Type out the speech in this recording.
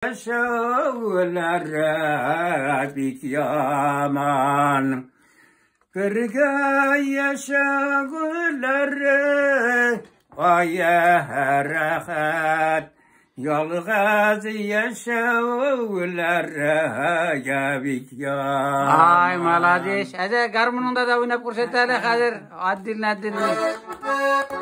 Яшәүләре бик яман. Бергә яшәүләре ай рәхәт. Ялгыз яшәүләре бик яман. Ай, молодец. Әйдә, гармуныңда да уйнап күрсәт әле хәзер. Отдельно, отдельно.